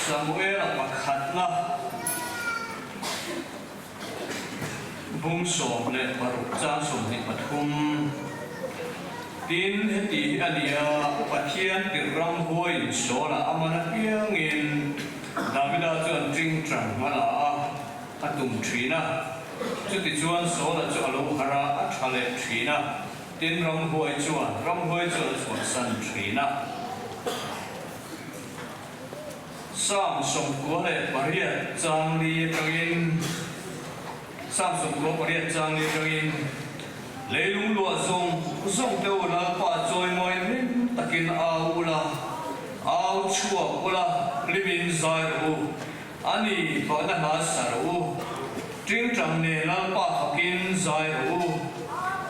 Samuela pakhatna bung 16 chang 23. Tin, heti hi a ni a, Pathian tirh ramhuaiin Saula a man apiangin Davida chuan ṭingṭang a la a, a tum ṭhin a. Chutichuan Saula chu a lo harh a, a ṭha leh ṭhin a. Tin, ramhuai chuan ramhuai chuan a chhuahsan ṭhin a. Psalm 98 chang li atangin Psalm 98 chang li atangin, Leilung luah zawng zawng te u Lalpa chawimawi hlim takin au ula, au chhuak ula, hlimin zai rawh u, a ni fakna hla sa rawh u. Tingtang nen Lalpa fakin zai rawh u,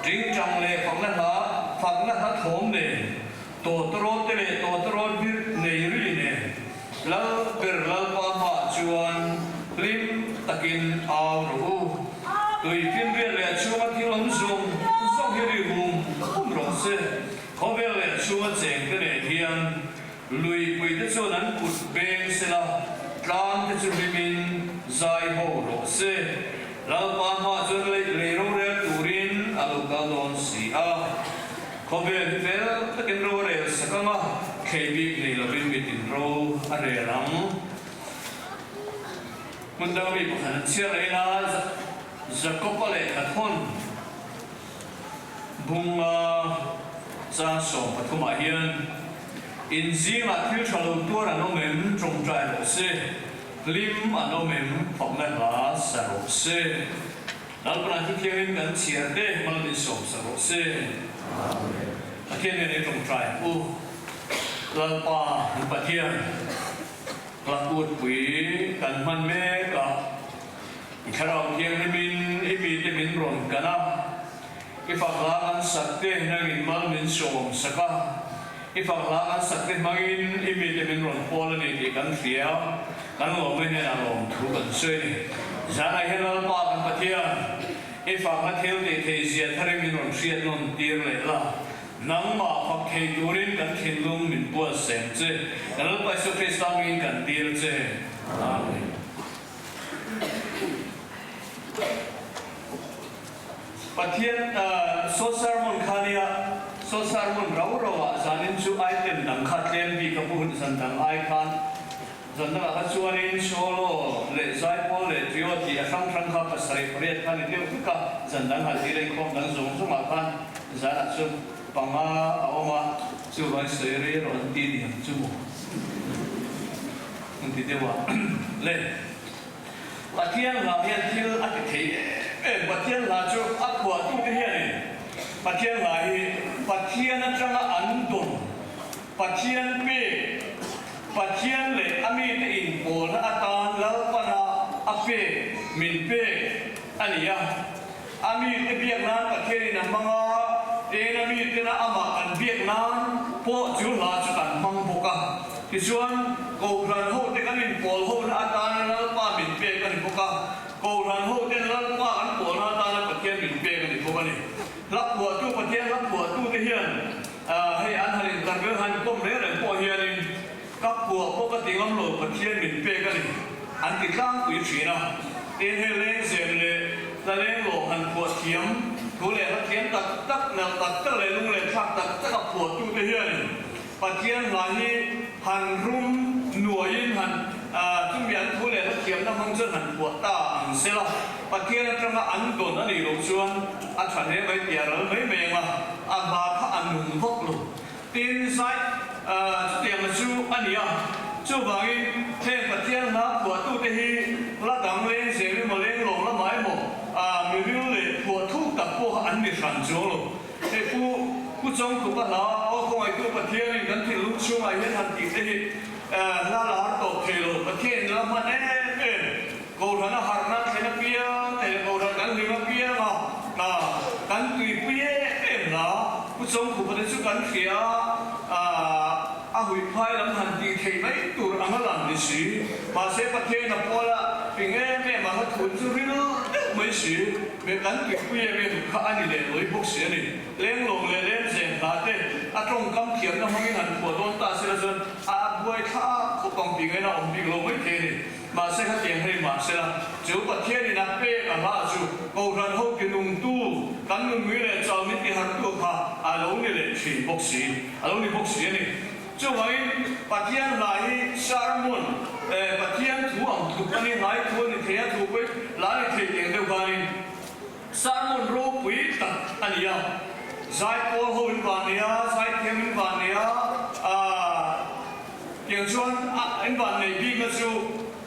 tingtang leh fakna hla fakna hla thawm nen. Tawtawrawt te leh tawtawrawt bir nei ri nen Lal ber Lalpa hmaah chuan hlim takin au rawh u. Tui finriat leh a chhunga thil awm zawng zawng hi ri hum hum rawh se. Khawvel leh a chhunga cheng te nen hian luipui te chuan an kut beng sela, tlang te chu hlimin zai ho rawh se. Lalpa hmaah chuan lei rorel turin a lo kal dawn si a. Khawvel hi fel takin ro a rel sak ang a, thlei bik nei lovin mitin ro a rel ang. Hmun dang mi pakhat an chhiar leh ila, Jakob-a lehkha thawn bunga chang 13 ah hian, In zingah thil tha lo tuar an awm em? Tawngtai rawh se. Hlim an awm em? Fakna hla sa rawh se. Lalpana thu thiangin kan chhiar te mal min sawm sa rawh se. Amen. Pathian nen i tawngtai ang u. Lalpa an Pathian hlakut pui kan hman mek a, i thlarau thianghlimin i mite min rawn kan a, i fak hla kan sak te nangin mal min sawm sak a, i fak hla kan sak te hmangin i mite min rawn pawl a ni tih kan hria. Kan lawmna hnenah lawmthu kan sawi a ni. Zanah hian Lalpa kan Pathian, i fakna thil tih thei zia tharin min rawn hriat nawn tir leh la. Nangmah fak thei turin kan thinlung min buatsaih ang che. Kan Lalpa Isua Krista hmingin kan dil che. Amen. Pathian saw sermon kha nia, saw sermon rau rau ah zanin chu item dang kha tlem bik a pu hun zan dang ai khan zan dangah kha chuanin solo leh zaipawl leh trio tih a hrang hrang kha pasarih pariat kha ni deuh vek a, zan dang han tih leh inkhawm dang zawng zawng ah khan zanah chuan panga a awm a, chuvangin sawi rei erawh an ti ni ang chu maw an ti deuh a le. Pathian hla hian thil a ti thei em em. Pathian hla chu a phuahtute hianin Pathian hla hi Pathian atanga an dawn, Pathian pek, Pathian leh a mite inpawlna atan Lalpana a pek, min pek a ni a. A mite biak nan Pathianin a hmang a, tin a mitena amah kan biak nan pawh chu hla chu kan hmang bawk a. Tichuan, Kohhran hote kan inpawl hona atana Lalpa min pek a ni bawk a, Kohhran hoten Lalpa an pawlna atana Pathian min pek a ni bawk a ni. Hla phuahtu Pathian hla phuahtute hian hei an han intarvel han kawm reng reng pawh hianin ka phuah pawh ka ti ngam lo Pathian min pek a ni an ti tlangpui thin a. Tin, hei lengzem leh hla leng lawm han phuah thiam thu leh hla thiam tak tak, nalh tak tak leh lunglen thlak tak tak a phuahtute hianin Pathian hla hi han rum nuaiin han chumi an thu leh hla thiamna hmang chuan han phuah ta ang se la, Pathian atanga an dawn a nih loh chuan a tha hle mai tih a ral mai mai ang a, a hla kha a nung vak lo. Tin, zai chutianga chu a ni a, chuvangin heng Pathian hla phuahtute hi hla dang leng zel emaw leng lawng lamah emaw miril leh phuah thuk tak pawh an ni hran chuang lo. Hei pu Pu Chawngtuka hla aw khawngaihtu Pathianin kan thinlung chhungah hian han tih te hi hla la har tawp thei lo. Pathianin la hman em em. Kohhran a harhna thlen apiang te leh kohhran kan hlim apiang a kan tuipui em em hla Pu Chawngtuka te chu kan hria a, a huihphai lam han tih theih mai tur anga lang ni si. Mahse Pathianin a pawl a ping em em a hla thun chu ril deuh. mai si, me kan tuipui em em kha a ni leh lawi bawk si a ni. Lenglawng leh lengzeng hla te a tawngkam thiamna hmangin han phuah dawn ta sela chuan a buaithlak khawp ang tih ngaihna awm bik lo mai thei a ni. Mahse khatiang hei mahsela chu Pathianin a pek a hla chu Kohhran ho tinungtu kan nunmui leh chau min tihartu kha a lo ni leh thin bawk si, a lo ni bawk si a ni. Chuvangin Pathian hla hi sermon, Pathian thu ang tluk a ni, hlai thu a ni thei a, thu pawhin hla a ni thei tih ang deuh khanin sermon ropui tak a ni a. Zaipawl ho in van nei a, zaithiam in van nei a, Tiang chuan a in van neih bikna chu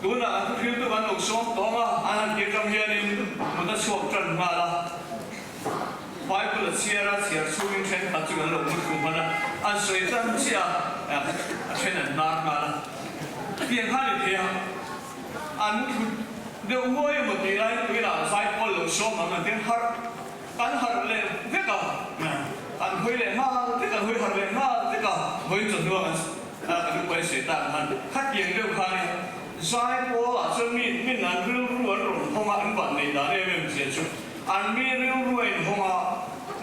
tunah an thuhriltu kan lo sawm tawng a, an han tih atang hianin mut a chhuak tan nghal a. Bible a chhiar a, chhiar chhungin thenkhat chu kan lo mut thlu hman a, an sawi tan chiah a, a then an hnar nghal a. Tiang kha a ni thei a, an mut thlu deuh nguai emaw tih laiin tuinah zaipawl lo sawm ang an tiang harh. Kan harh leh vek a, kan hawi leh nghal vek, kan hawi harh leh nghal vek a, vawiin chawhnu a kan kan upa i sawi tak khan khatiang deuh khanin zaipawl ah chuan mi min an rilru an rawn hawng a, an van neih dan em em zia chu an mi rilru a inhawng a,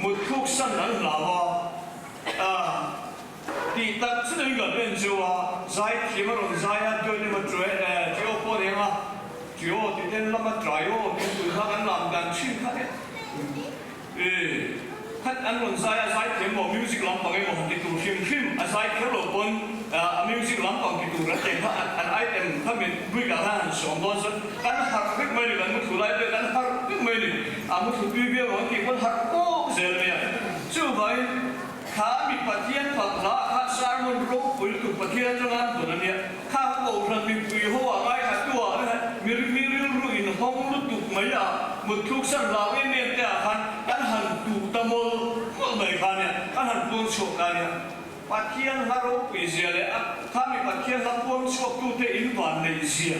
mut thluk san an hlau a, ah tih tak chu in kan en chu a, zaithiam a rawn zai a, duat emaw tue eh trio pawh ni ang a, trio tih ten lama trio tih tun kha kan lam dan thin kha e eh khat an rawn zai a, zaithiam maw music lampang emaw han ti tur hrim hrim a zai kher lo pawn a music lampang ti tur an teh kha an item kha mit bik ah khan han sawm dawn chuan kan harh vek mai ni kan muthlu lai pawh kan harh vek mai ni a muthlu tui viau ang tih pawn harh pawk zel mai a chuvangin Kha mi Pathian fak hla kha sermon ropui lutuk Pathian atanga an dawn a nia. Kha ka kohhran mipui ho ah ngaithla tu ah mi mi rilru in hawng lutuk mai a mutthluk san hlau em em te ah khan kan han tuh ta mawlh mawlh mai kha nia, kan han puang chhuak ta nia. Pathian hla ropui zia leh a kha mi Pathian hla puang chhuak tu te in van neih zia,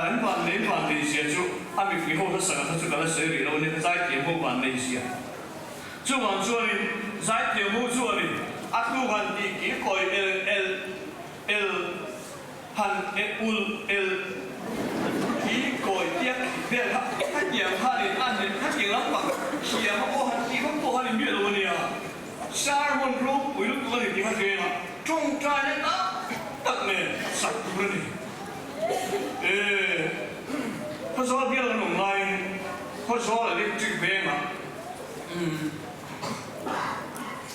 in van neih in van neih zia chu a mipui ho hla sak ah kha chu ka la sawi rih lo a nia, ka zaithiam ho van neih zia. Chuvang chuanin zaithiam ho chuanin a tluk han tih kir kawi el el el han e ul el hi kawi tiak vel kha khatiang khanin a hne khatiang lampang thiam a pawh han tih vak pawh khan inbiak lo a nia. Sermon ropui lutuk a ni tih kha hriat a, tawngtaina tak tak nen sak tur a ni. E Khawzawl bial kan awm laiin Khawzawl electric vengah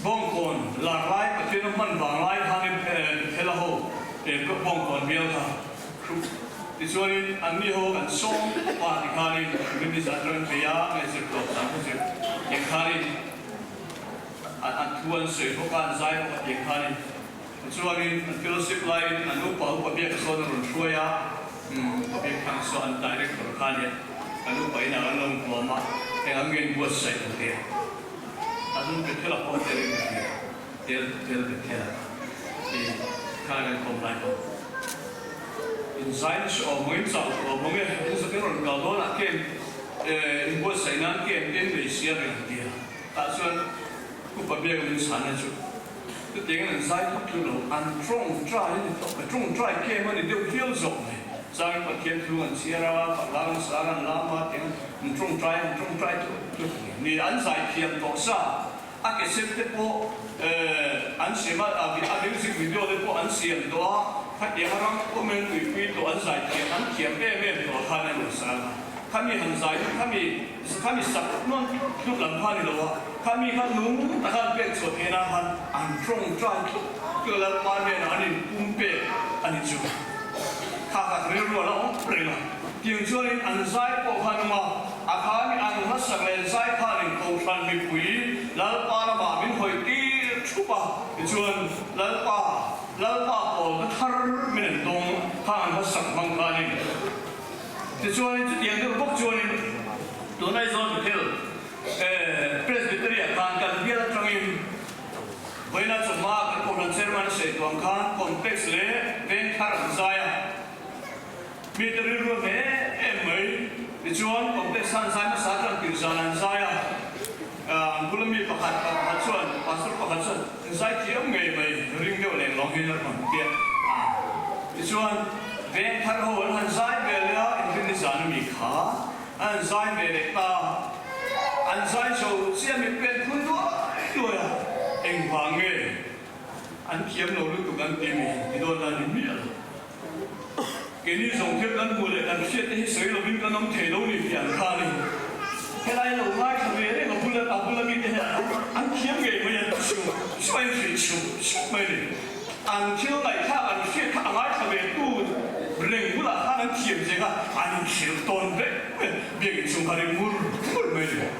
Bawngkawn lar lai Pathian a hman vang lai khanin Bethel-a ho Bawngkawn bial kha hrup tichuanin anni ho kan sawm tawp a tikhanin mimi zan rawn phei a nge zir tawp zan kha zir tiang khanin an thu an sawi bawk a an zai bawk a tiang khanin tichuanin an fellowship laiin an upa upa biak sawn a rawn hruai a upa biak thang saw an director khanin Kan upa inah kan lo huam a, eng ang nge in buatsaih ang tia a hnung Bethel-a pawh tel in ka hria, tel tel Bethel-a i kha kan kawm lai pawh in zai nasa awm ang, in chau tawh awm ang e, in zakin rawn kal dawn ah kem in buatsaih nan kem te in nei sia reng ang tia tah chuan upa biak min chhana chu chutiangin an zai thut thut lo, an tawngtai a ni tawh mai, tawngtai kem a ni deuh hial zawk mai. Changin Pathian thu an chhiar a, Patlang an sang an lam a, tiang an tawngtai an tawngtai tut tut a ni. Ni an zai thiam tawh sa, a ke sen te pawh an siam a, a music video te pawh an siam tawh a, khatiang a ram pawm in tuipui tawh an zai thiam an thiam em em tawh khan an rawn sang a. Khami han zai chu khami khami sak nawn tlut tlut lam kha a ni lo a, khami kha nung taka an pek chhuah theih nan khan an tawngtai tlut tlut a, Lalpa hnenah an inpum pek a ni chu. Kha kha rilru a la awm reng a, tiang chuanin an zai pawh kha an awm a, a khami an hlasak leh zai khanin Kohhran mipui Lalpa lamah min hawi tir thup a, tichuan Lalpa Lalpa pawl ka thar min an dawng kha an hlasak hmang khanin. Tichuanin chutiang deuh bawk chuanin tun Aizawl Bethel Presbytery-ah khan kan bial atangin vawiina chawhma kan Kohhran Chairman a sawi tuang khan complex leh veng thar an zai a, mite rilru a hle em mai. Tichuan complex khan zai hmasa atang tir zan an zai a, an bula mi pakhat pakhat chuan pastor pakhat chuan zai thiam ngei mai ring deuh leng lawng hian a rawn ti a. Tichuan veng thar ho an han zai ve leh a, engtin ni zan a mi kha? An zai ve leh ta. An zai zo chiah mipui an phun duai duai a, engvang nge an thiam lo lutuk an ti mi ti dawn la ni miah lo. Keini zawng thil kan hmuh leh kan hriat te hi sawi lovin kan awm thei lo ni tih an kha a ni. Helai lo ngaithla ve reng a bula a bula mite hian an thiam ngei mai an ti chhung chhung a inhrilh chhung chhung mai a ni. An thil ngaihthlak an hriat kha a ngaithla ve tu reng bulah khan an thiam zeng a, an inhrilh tawn vek mai a, biakinn chhung kha ring ngur ngur mai a ni.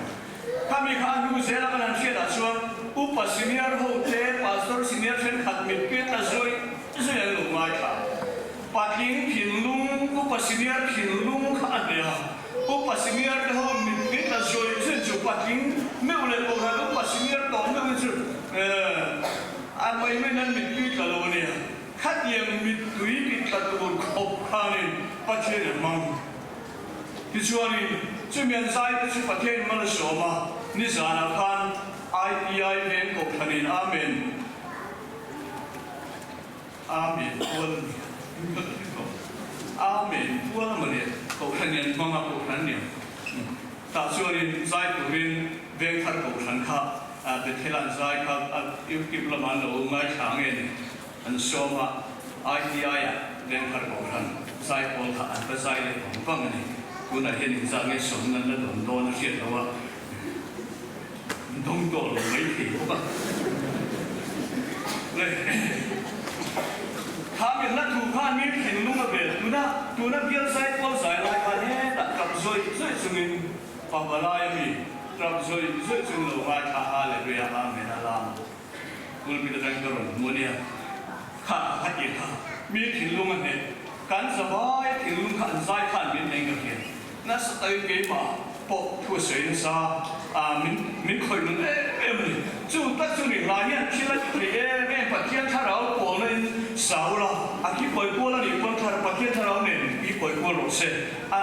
Khami kha a hnu zela kan han hriatah chuan upa senior ho te, pastor senior thenkhat mitpui tla zawih zawih an lo ngaithla. Patling thinlung, upa senior thinlung kha a hneh a, upa senior te ho mitpui tla zawih zawih chu patling meuh leh kohhran upa senior tawh meuhin chu a mai maiin an mitpui tla lo a nia. Khatiang mittui ti tla tur khawp khanin Pathian a hmang. Tichuanin, chumi an zaite chu Pathianin mal a sawm a, nizanah khan IPI veng kohhranin Amen, Amen pual a ni a, Amen pual a mawle, kohhran in an hmang a, kohhran a ni ang. Tah chuanin zai turin Vengthar kohhran kha Bethel an zai kha YouTube lamah an lo ngaithla nge ni an sawm a, ITI-ah Vengthar kohhran zai pawl kha an va zai leh vang vang a ni. Tunah hian inzah nge sawmna an la dawn dawn a hriat loh a, dawng tawh lo mai thei bawk a. Le kha mi hla thu khan mi thinlung a vel tuna tuna bial zai pawl zai lai khan hetah tap zawih zawih chungin Pavalai a mi tap zawih zawih chung lo ngaithla Hallelujah Amen a lam pulpit atangin ka rawn hmu a nia kha kha tih kha mi thinlung a hneh kan zavai thinlung kha an zai khan min hneh in ka hria. Nasa takin keimah pawh thu a sawi nasa a, min min khawih nun em em a ni. Chu tak chu ni hla hian thil a ti thei em em, Pathian thlarau pawlna in Saula a ki kawi kual a nih pawn thlar Pathian thlarau nen ki kawi kual rawh se. A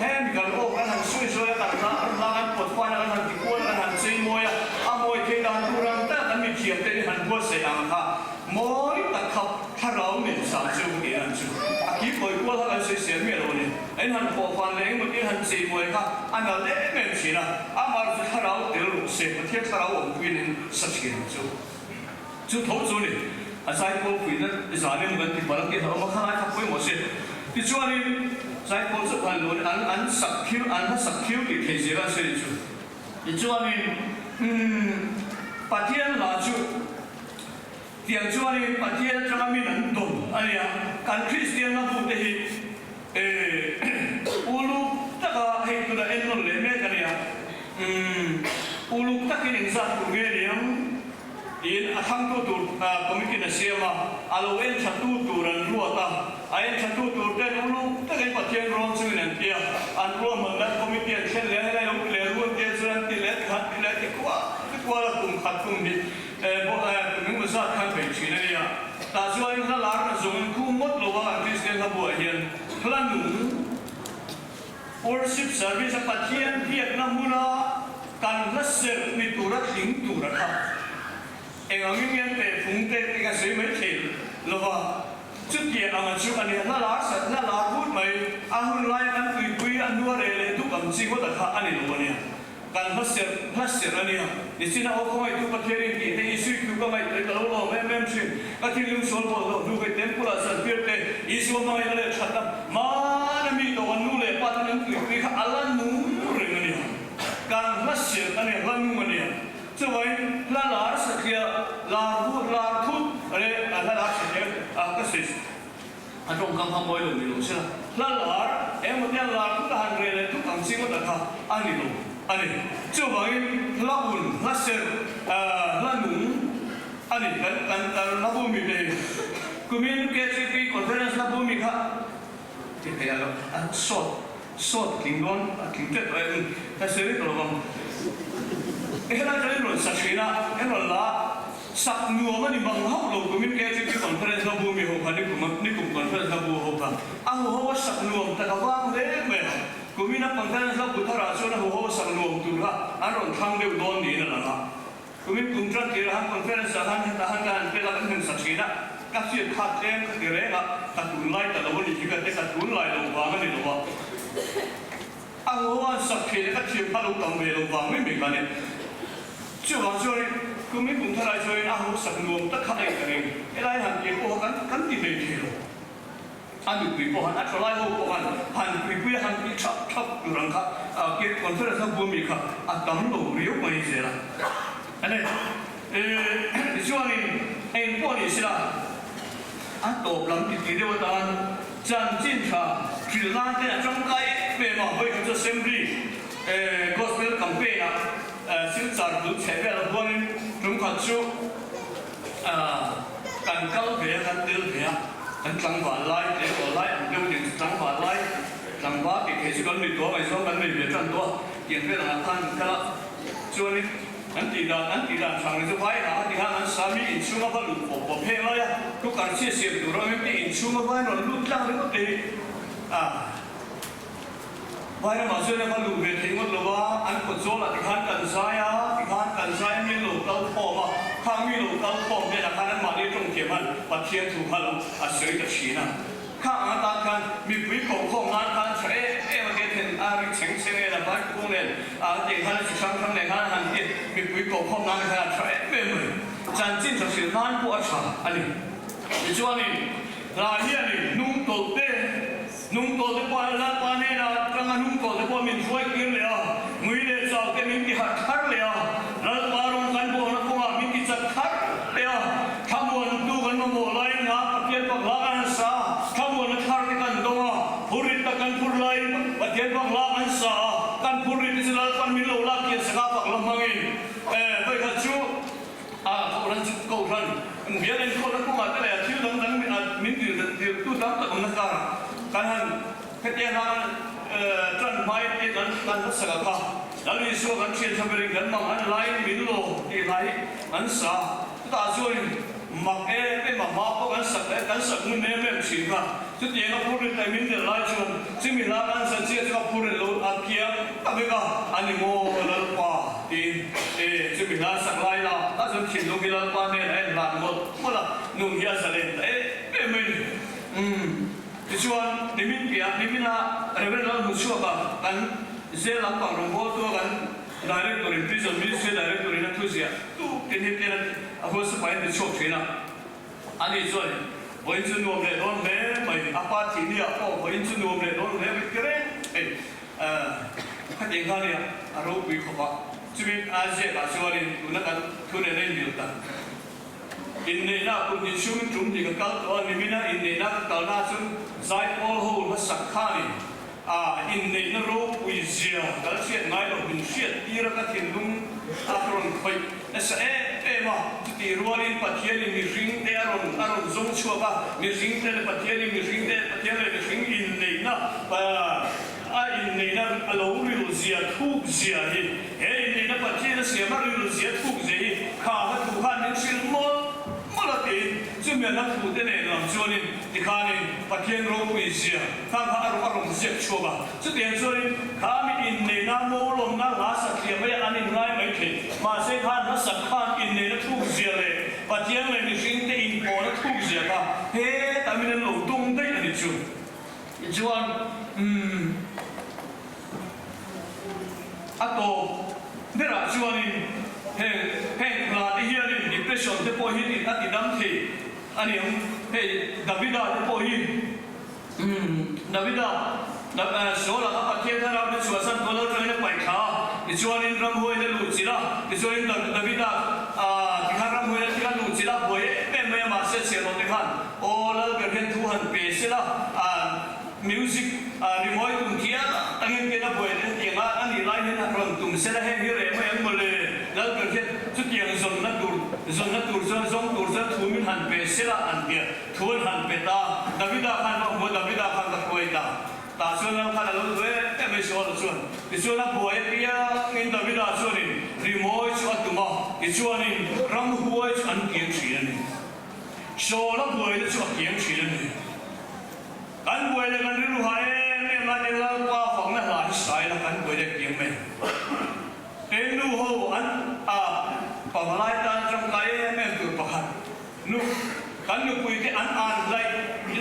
hemi kan aw kan han sawi zawi a, kan hla kan hla kan pawt faina kan han ti kual a, kan han chei mawi a, a mawi thei dan tur ang tak kan mithiam te hi han buatsaih ang kha mawi tak kha thlarau nen sa chu tih an chu a ki kawi kual kha kan sawisel miah lo a ni. In han pawhfan leh engemaw tin han cheimawi kha a nalh em em thin a, amah chu thlarau tel rawh se, Pathian thlarau awmpuiin in sa thin ang chu. Chu tho chu ni, a zaipawl puihna zan emaw kan ti palh ang tih hlauh awm a, khalai kha pawimawh se. Tichuanin zaipawl chu an lo an an sak thil an hla sak thil tih theih zir a sawi chu. Tichuanin umm Pathian hla chu. Tiang chuanin Pathian atanga min an dawn a nia. Kan Kristian hla te hi uluk taka hei tunah en nawn leh mek a nia. Umm uluk takin engzat tur nge niang tiin a thlangtu tur committee in a siam a, a lo en thatu tur an ruat a, a en thatu tur ten uluk takin Pathian rawn chungin an ti a, an ruahmanna committee an thlen leh a, helai lo ti leh ruan te chuan an ti leh ti khan ti leh ti kual ti kual a kum khat kum hi Kum engmaw zat khan bei thin a nia. Tah chuan hla lar na zawng in khum ngawt lo a, an Kristian hla buah hian hla nung, worship service a Pathian biakna hmuna kan hla serh ni tura tling tur a kha. Eng angin nge an tehfung te tih ka sawi mai thei lo va. Chutiang anga chu a nia, hla lar sat, hla lar vut mai, a hun laia kan tuipui a hnua reh leh duk ang chi ngawt a kha a ni lo a nia. Kan hla serh hla serh a nia. Nichina aw khawngaihtu Pathian in tih te Isui thu ka ngaihtuah ka lo lawm em em thin. Ka thinlung sual pawh hlauh hnu hei temple ah zantir te Isua hmangaihna leh thatna hmana mi tawh an nu leh pa ten an tuipui kha a la nung reng a nia. Kan hla serh a nia, hla nung a nia. Chuvangin hla lar satliah, lar vut, lar thut leh hla lar satliah ka sawi. A tawngkam kha mawi lo ni lo sela, hla lar engemaw te a lar thut a han reh leh thut ang chi ngawt a kha a ni lo a ni. Chuvangin hla un, hla serh, hla nung a ni. Kan kan kan hla bu mi te hi kumin KCP conference hla bu mi kha ti thei a lo a sawt sawt tling dawn a tling tep tawh em ka sawi vek lo vang. Helai chuan in rawn sa thin a, in rawn la Sak nuam a ni bang hauh lo kumin KGP conference hla bu mi ho kha nikum a nikum conference hla bu ho kha a huho a sak nuam tak a vang hle mai a, kumin a conference hla bu tharah chuan a huho a sak nuam tur kha an rawn thlang deuh dawn niin a lang a. Kumin kum tan tirah han conference ah han hetah han ka han pel a kan hnem sak thin a, ka hriat kha tlem ka ti reng a, ka tunlai ta lo a ni hi ka te ka tunlai lo vang a ni lo a. A ngo an sak thei leh ka thiam kha lo tam ve lo vang mai mai kha nia. Chuvang chuanin kumin kum thalai chuanin a ho sak nuam tak kha a in ka ring. Helai han tih pawh kha kan kan ti hlei thei lo. A nupui pawh han a thalai ho pawh han han puipui a han tih thap thap tur ang kha conference a bua mi kha a tam lo riau mai zel a. Ane tichuanin eng pawh ni sela a tawp lam ti ti deuh atan chanchin tha hrilh nan te a tangkai em em a, vawikhat chu assembly gospel campaign ah Silchar bul chheh vel a huanin tumkhat chu Kan kal ve a, kan tel ve a, kan tlangval lai tleirawl lai ang deuh nen chu tlangval lai tlangval tih theih chu kan nei tawh a, ngaihzawng kan nei ve tan tawh a, tiang vel angah khan kan kal a, chuanin an tih dan an tih dan hrang chu vai hna a ti khan an sa mi inchhunga va lut pawp pawp heng lai a, cooker chhia siam tur a awm em tih inchhunga vai rawn lut tlang ringawt te hi a. Vai ramah chuan a va luh ve thei ngawt lo a, an kawt zawlah tikhan kan zai a, tikhan kan zai a min lo kal khawm a, khang mi lo kal khawm hnenah khan anmahni tawng thiam han Pathian thu kha lo a sawi ta thin a. Khang ang atan khan mipui koh khawm nan khan tha em em a ke then a ri chheng chheng en a, vai kung nen a tiang khan a chi hrang hrang nen khan a han ti mipui koh khawm nan khan a tha em em mai. Chanchin tha hrilh nan pawh a tha a ni. Tichuanin hla hianin hnung tawlh te Hnungtawh te pawh Lalpa hnenah atanga hnungtawh te pawh min hruai kir leh a, ngui leh chau te min ti harh thar leh a, Lalpa rawng kan bawhna kawngah min ti chat thar leh a, thlamuantu kan mamawh laiin nga Pathian pak hla kan han sa a, thlamuanna thar te kan dawng a, phurrit tak kan phur laiin Pathian pak hla kan sa a, kan phurrit te chu Lalpan min lo lak kian sak a pak la hmangin vawikhat chu A kohhran chu kohhran bial enkawlna kawngah te leh thil dang dang min dil diltu tam tak awmna karah kan han hetiang han tan hmai te kan kan hmasak a kha. Lal Isua kan thian tha berin kan mang han laiin min lo tih hlai an sa a. Chutah chuanin mak em em a hma pawh kan sak kan sak ngun em em thin kha. Chutiang a phurrit leh min delh lai chuan chumi hla kan sa chiah chu a phurrit lo a kiang ta vek a, a ni maw Lalpa? tiin e chumi hla sak lai la a chuan thinlung hi Lalpa hnen a en hlan mawlh mawlh a, nun hi a zalen ta em em mai ni. Umm tichuan nimin piah nimina Rev. Lalhmuchhuaka kan zel lampang rawngbawltu a kan Director in Prison Ministry Director in a thuziah tuk tin hi tian a huasapain a ti chhuak thin a. Ani chuan, Vawiin chu nuam leh dawn hle mai, a pa thih ni ah pawh vawiin chu nuam leh dawn hle mai ti reng thei. Khatiang kha nia, a ropui khawp a. Chumi a ziakah chuanin tuna kan thu nena inmil tak. Inneihna kum hnih chhungin tum hnih ka kal tawh a, nimina inneihna ka kalna chu Zaipawl ho hmasak khanin a inneihna ropui zia ka la hriat ngai loh min hriat tir a ka thinlung a rawn khawih nasa em em a, chutih rualin Pathianin mihring te a rawn a rawn zawng chhuak a, mihring te leh Pathianin mihring te Pathian leh mihring inneihna a inneihna a lo ril zia thuk zia hi he inneihna Pathian a siam a ril zia thuk zia hi kha ka thu khan min hrilh mawlh mawlh a tiin chumi a hla thu te nen lam chuanin tikhanin Pathian ropui zia Kha kha a rawh a rawn ziak chhuak a, chutiang chuanin kha mi inneihna mawlawmna hla satliah mai an inngai mai thei. Mahse khan hla sak khan inneihna thuk zia leh Pathian leh mihringte inpawhna thuk zia kha hetah min an lo dawng daih a ni chu. Tichuan, umm, a tawp berah chuanin heng heng hla te hianin depression te pawh hi a ti dam thei a ni ang. Hei Davida te pawh hi. Davida, Saul-a kha Pathian thlarau te chhuahsan tawh lo atangin a paih thla a, tichuanin ramhuain a luh chilh a, tichuanin Davida tikhan ramhuain a thil a luh chilh a, buai em em mai a, mahse chhiahhlawh te khan aw Lalber hian thu han pe sela, music rimawi tum thiam takin tian a buai leh hetiang a, a nih lai hian a rawn tum sela heng hi reh mai ang mawle, Lalber hian chutiang zawnna tur zawnna tur chuan zawng tur chuan thu min han pe sela an ti a. Thu an han pet a, Davida khan va hmu a, Davida khan ka hruai ta. Tah chuan lal khan a lo duh em em mai Saul-a chuan. Tichuan a buai apiangin Davida chuanin rimawi chu a tum a, tichuanin ramhuai chu an kiang thin a ni. Saul-a buaina chu a kiang thin a ni. Kan buai leh kan rilru ha em em lai te Lalpa fakna hla hi saila kan buai leh kiang mai. Kei nu ho an a pavalai tan tangkai em em tur pakhat. Nu, kan nupui te an an laih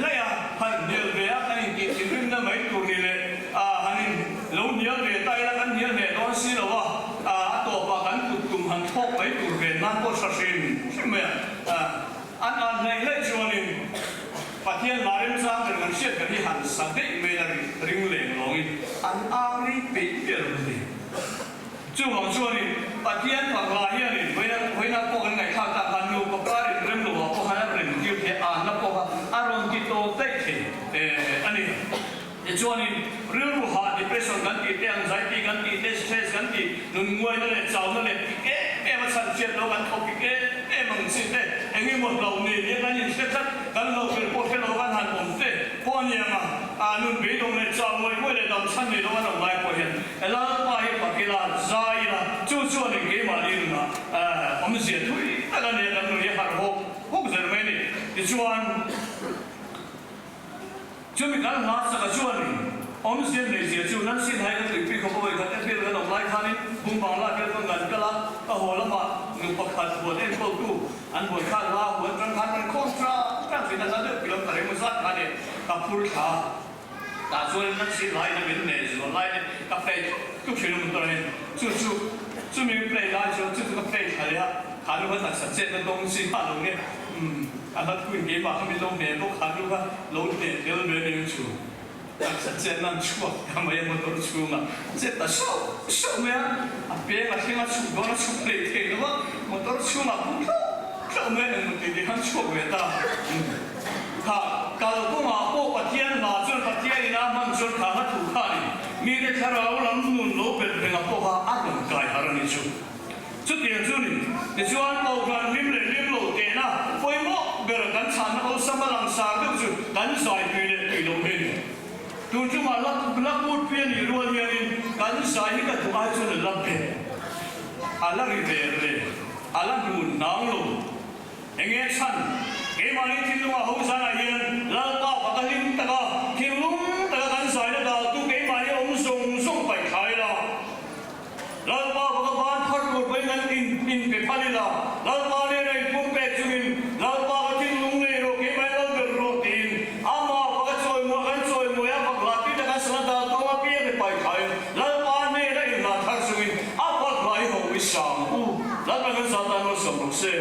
laih a, han hnial ve a, kan intih thinrimna mai tur ni leh a, han in lo hnial ve. mai tur ven nan pawh tha hrim hrim mai a. An an hnaih hnaih chuanin Pathian hla remchang ber kan hriat ber hi han sa daih mai la ring leng lawngin an ang rei peih miah lo ni. Chuvang chuanin Pathian fak hla hianin vawiina vawiina pawh kan ngaihthlak tak khan nupa kar inrem lo ah pawh khan a rem tir thei a, anna pawh kha a rawn ti tawp daih thei a ni. Tichuanin, rilru hah, depression, kan tih te, anxiety kan tih te, stress kan tih, nun nguaina leh chauna leh pik em em a chhan hriat lo kan thawk pik em em ang chi te, eng emaw hlauh nei nia kan inhre tlat, kan hlauh ber pawh hre lo kan han awm te pawh a ni ang a, a nun beidawng leh chau ngawih ngawih leh dam chhan nei lo an awm lai pawh hian Lalpa hi fak ila, zai ila, chu chuanin keimahni nunah awmzia thui tak a nia kan nun hi harh hawk hawk zel mai a ni. Tichuan. Chumi kan hla saka chuanin awmzia neizia chu Nancy Nai ka tuipui khawp a vawikhat April kan awm lai khanin Bung Bangla hian ka ngan kal a, ka haw lamah nu pakhat huan enkawltu an huan khan hla huan tang khan rawn khawm tang tang thin a, hla deuh kilometer engemaw zat kha nia ka phur thla a, tah chuanin Nancy Nai in a min nei zual lai nen ka play tuk tuk thin a motor hian chu chu chumi play lai chuan chu chu ka play thla leh a, kha nu kha taksa chetna dawng chi kha a lo nge umm. A hla thuin keimah kha min lo hne bawk khan lu kha lo hneh tel ve ning chu taksa chet nan chhuak ta mai a motor chhungah chet ta sauh sauh mai a, a peng a thleng a chhuk dawn a chhuk hlei thei lo a, motor chhungah pum hlauh hlauh mai a engmaw tih tih khan chhuak ve ta. Kha kalkawngah pawh Pathian hla chuan Pathian ina hman chuan kha hla thu khanin mite thlarau lam nun lo belh renga pawh kha a rawn kai harh a ni chu. Chutiang chu ni. Tichuan, Kohhran hlim leh hlim lo tehna pawimawh ber kan chhanna awlsam a langsar deuh chu kan zai tui leh tui lo hi a ni. Tun chungah la la kut pi a nih rual hianin kan zai hi ka duh ai chuan a la bet, a la ri ve le, a la hnun hnang lo. Enge chhan? Keimahni thinlungah ho zanah hian Lalpa faka hlim taka thinlung taka kan zaina daltu keimahni awm zawng zawng paih thlai la. Lalpa faka ban phar tur pawhin an in inpe phal ila, Lalpa nena inpumpek chungin, Lalpa ka thinlung nei rawh, keimah lal ber rawh tiin amah faka chawimuah kan chawimuai a, fak hlah tih taka sana dal tawng apiang i pai thlain Lalpa nena inhlah thar chungin a fak hlah i ho i sang u. Lalpa kan zah tan malsawm rawh se.